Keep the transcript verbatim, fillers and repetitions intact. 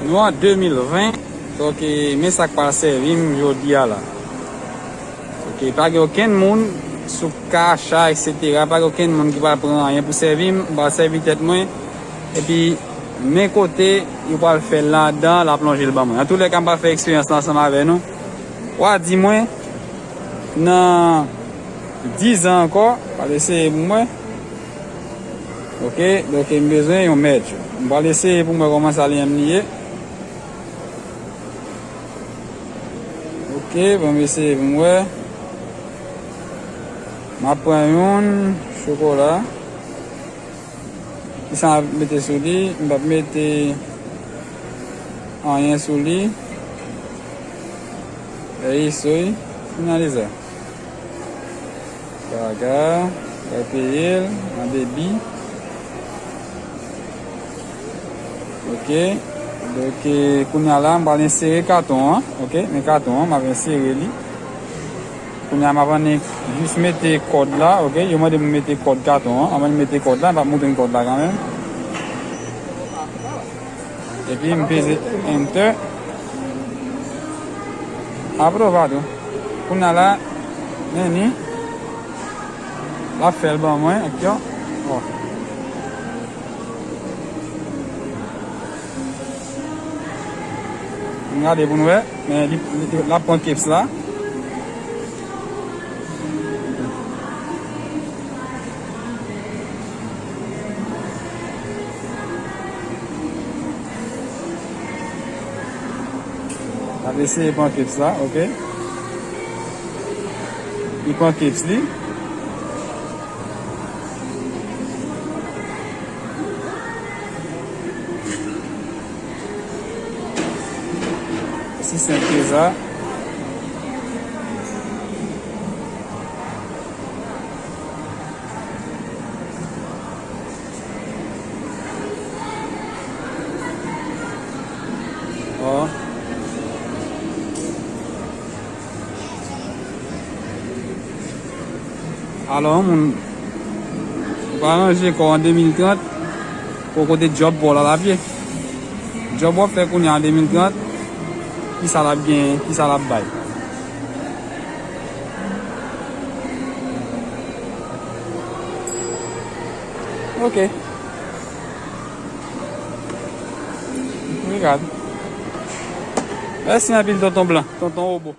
Nou an de mil ven, donk, e, men sa k pral sèvi m jodi a la. Oke, pa gen okenn moun sou ka, cha, etsetera. Pa gen okenn moun ki pral pran anyen pou sèvi m. M pral sèvi tèt mwen. Epi, men kote yo pral fè l ladan, l ap lonje l ban mwen. Antoulèka, m pral fè eksperyans la ansanm avè nou. W a di mwen, nan diz an ankò, w a eseye pou mwen. Oke, donk m bezwen yon mèt. M pral eseye pou mwen kòman sa li menm li ye. Oke, bon, m eseye pou m wè. M ap pran yon chokola. Kisa m ap mete sou li? M p ap mete anyen sou li. E isoy, finalize. Gaga, va peye l nan debi. Oke. Donk, e, kounye a la, m pral ensere katon an. Oke, men katon an, m ap ensere li. Kounye a, m ap annik jis mete kòd la. Oke, yo mande m mete kòd katon an. Anvan m mete kòd la, m ap montre n kòd la kanmenm. Epi m peze enter. Apre w pa tou. Kounye a la, men ni. L ap fè l ban mwen, ok, yo. Bon. N gade pou n wè, men li, li, l ap pran keps la. L ap eseye pran keps la, ok. Li pran keps li. Osi senp ke sa. Bon. Alò, yon moun, ou pa ranje kò w an de mil trant, pou kote djòb pa w la l ap ye. Djòb w ap fè kounye a an de mil trant, kisa l ap genyen, kisa l ap bay. Ok. Regard. Mèsi anpil, tonton blan, tonton wobo.